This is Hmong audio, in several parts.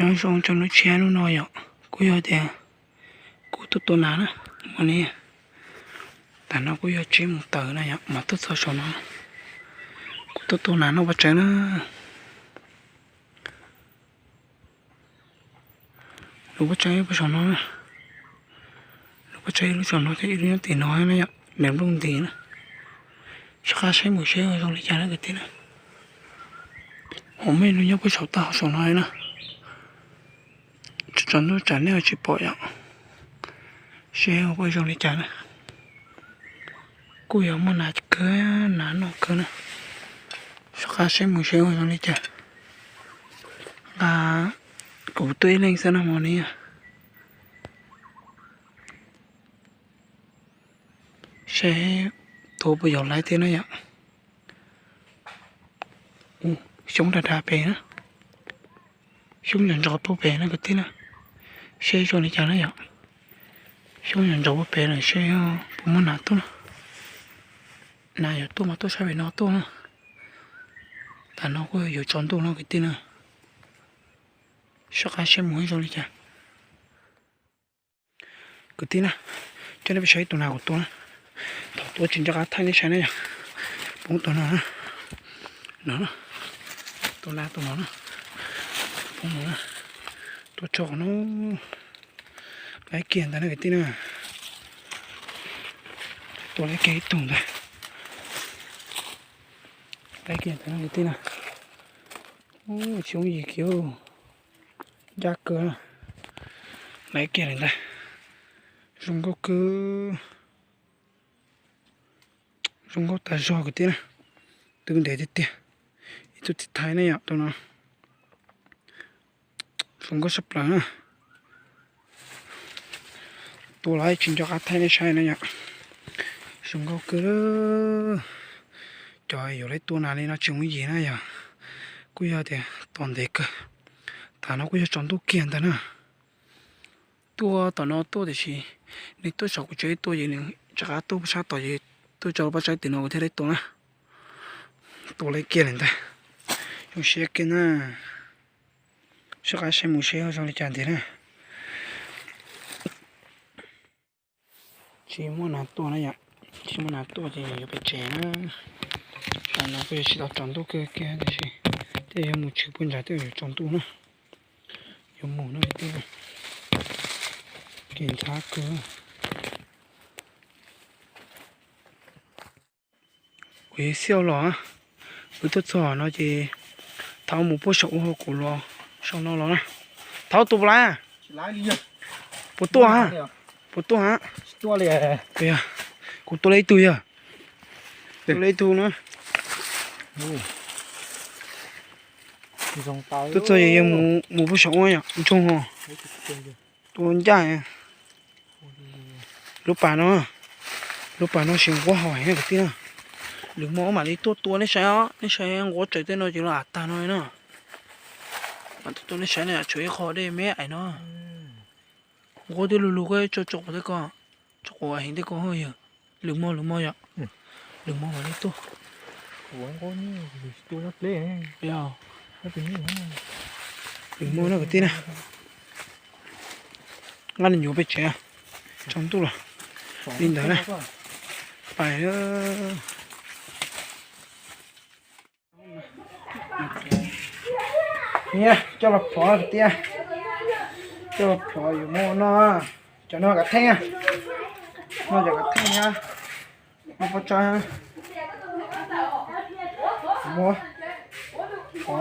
Nyob zoo tsaus ntuj tshiab hnub no yom, kuj yog tias kuv tuaj tua nas na, hmo no. Tam no kuj yog tsib moos tawm na yom, mas tuaj txog saum no, kuv tuaj tua nas noj paj tsawb na. Lub paj tsawb puag saum no, lub paj tsawb ib lub saum no thiab ib lub nyob tim no na yom, nws nplooj nti na. Soj qab saib mus seb zoo li cas na kwv tij na. Hauv mej no nyob puag saum tag saum no na. Tsaus ntuj tsam nej tsis pom yom, seb puas zoo li cas na. Kuj yog muaj nas kawg, nas noj kawg na. Soj qab saib mus seb ua zoo li cas. Nqa kuv tuaj ib leeg xwb no hmo no. Seb tua puas yog laiv thiab na yom. Xyoob dag dag pem na, xyoob ntsaws ntsaws puag pem na kwv tij na. Seb zoo li cas na yom. Xyoob ntsaws ntsaws puag pem lawm seb puas muaj nas tuaj na. Nas yuav tuaj mas tuaj sab pem no tuaj na. Tam no kuj yuav tsaus ntuj no kwv tij na. Soj qab saib mus zoo li cas. Kwv tij na, coj nej peb saib tus nas kuv tua na. Thaum tua tsis nco qab thaij nej saib na yom. Poob tus no na, no, tus nas tus no na, poob no, tua tso qhov no, laiv kiag ntawd na kwv tij na. Tua laiv kiag ib tug ntawd, laiv kiag ntawd na kwv tij na. Xyoob yim kiag, ncaj kawg, laiv kiag li ntawd. Zoo nkauj kawg, zoo nkauj tas zog kwv tij na. Twb ntev tiag tiag, ib tug txiv thaib ne yom tus no. Zoo nkauj sab plaws na. Tua los tsis nco qab thaij nej saib na yom. Zoo nkauj kawg. Cov yuav laiv tua nas li no tsis yooj yim na yom. Kuj yog tias tos ntev kawg. Tam no kuj yog tsaus ntuj kiag ntag na. Tuaj tom no tuaj tiam sis nws tuaj saum kuv tsev tuaj ces nws rov qab tuaj sab tod ces tuaj tso paj tsawb tim no kuv thiaj laiv tua na. Tua laiv kiag li ntag. Zoo siab kiag na. Soj qab saib mus seb zoo li cas ntxiv na. Tsis muaj nas tuaj na yom, tsis muaj nas tuaj ces yuav pem tsev na. Tam no kuj yuav tsis tau tsaus ntuj kawg kiag tiam sis tej yuav mus tshwm puag nrad tej yuav tsaus ntuj na. Yuav mus no kwv tij, kev ntxhab kawg. Kuv yog Xiauj los, wb tuaj txog no ces thaum mus puag saum ub hauv kuv los saum no los na. Thaum tus puas laiv, puas tuaj ha, puas tuaj ha. Kuv tua laiv ib tug yog, tua laiv ib tug na. Tuaj txog ces yog mus puag saum ub yom, ntsoog ho. Tua ncaj. Lub pas no, lub pas no sis nquab hau heev na kwv tij na. Lwm hmo mam li tuaj tua nej saib os, nej saib nquab tsaws tej no ces los av tag no na. Mam tuaj tua nej saib na, tshuav ib qho dej me ais no. Nquab twb lug lug koj tso tso quav tej ko, tso quav heev tej ko yog. Lwm hmo lwm hmo yom, lwm hmo mam li tuaj. Lwm hmo na kwv tij na. Nqa nws nyuam peb tsev, tsaus ntuj los li ntawd na. Pais. Coj los plhov kwv tij, coj los plhov yuav muab noj. Cov no kav theej, noj cov kav theej na, noj paj tsawb. Muab plhov,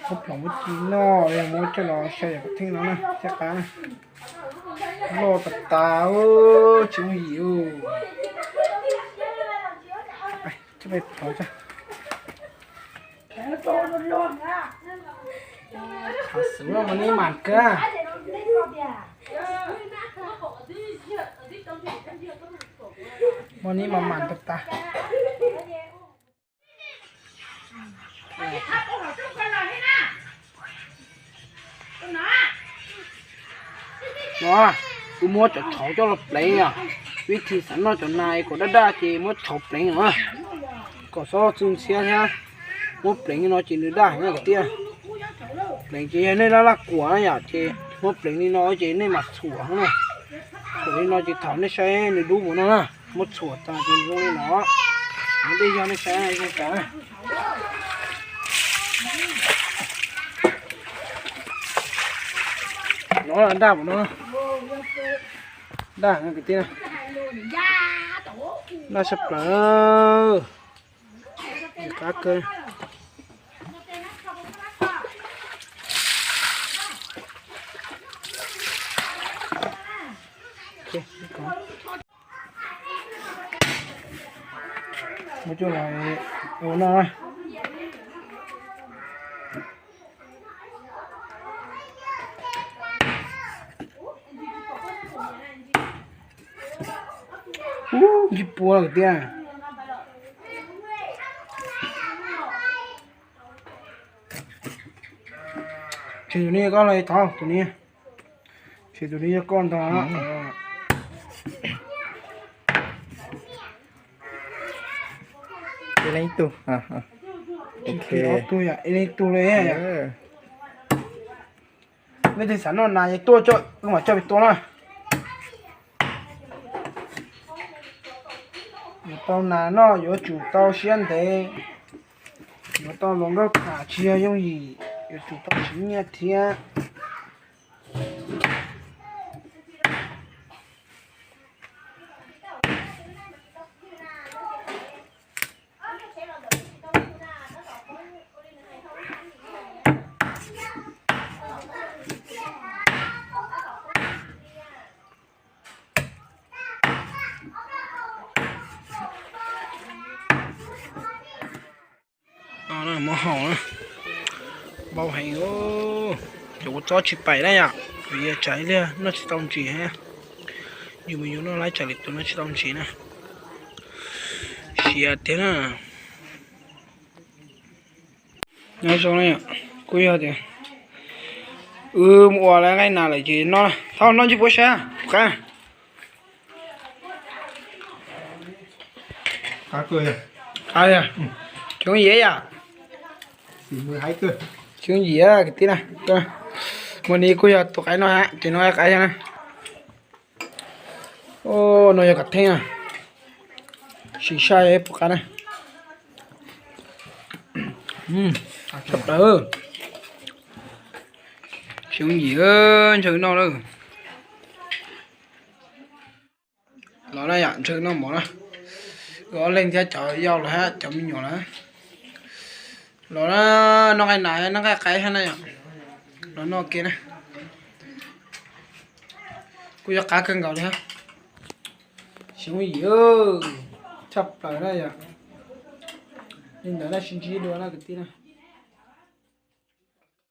muab plhov muab ci noj, muab coj los xyaw cov kav theej no na thiaj qab na. Loj tas tas, tsis muaj yim. Coj peb plhov. Xav xwm no mas neb mam kawg. Mas neb mam mam tas tas. No, wb muab cov tshauv coj los pleev os. Vib thib xav noj cov nas kom daj daj ces muab tshauv pleev os, kom xob txwj ntxhiab thiab. Muab pleev no ces nws daj heev na kwv tij. Pleev ces yog nej laj laj kuam na yom, ces muab pleev li no ces nej mam txhuam na. Txhuam li no ces thaum nej saib nws dub mus no na, muab txhuam tas ces zoo li no. Muab dej yog nej saib zoo cas na. No daj mus no. Daj kwv tij na. Daj tshaj plaws. Qab kawg. Muab coj los ua noj na. Ub, ntsib pua lawm tiag. Ces tus ni koj los thov tus ni. Ces tus ni yog koj ntag. Ib leeg ib tug. Ob tug yom, ib leeg ib tug li. Nej twg xav noj nas ces tuaj, wb mam coj pem tua na. Yuav tau nas noj yuav tsum tau siab ntev, yuav tau hluas nkauj tham tsis yog yooj yim, yuav tsum tau siv nyiaj thiab. Muab haus na. Npau heev, cov kua txob tsis paim na yom, vim yog tsam ib pliag noj tsis tau ntsis thiab. Yus mus yus noj laib tsam lwm tus noj tsis tau ntsis na. Siav tiag na. Nyob zoo na, kuj yog tias wb mus ua lawv nqaij nas lawm ces noj, thauj noj ntsej puab sab qab. Qab, tsis yooj yim yom. Tsis yooj yim kwv tij na. Muaj ni kuj yog tus qaib no ha, ces noj qaib thiab na. No yog kom theej na. Sim saib puas qab na. Tshaj plaws. Tsis yooj yim, ntshaw noj lawm. Los na yom, ntshaw noj mov na. Wb ob leeg thiab cov yau los hab cov me nyuam lawm. Los na, noj nqaij nas noj nqaij qaib hab na yom. Los noj ke na. Kuj yuav qab kawg nkaus li hab. Tsis yooj yim, tshaj plaws na yom. Li ntawd na, sib ntsib dua na kwv tij na.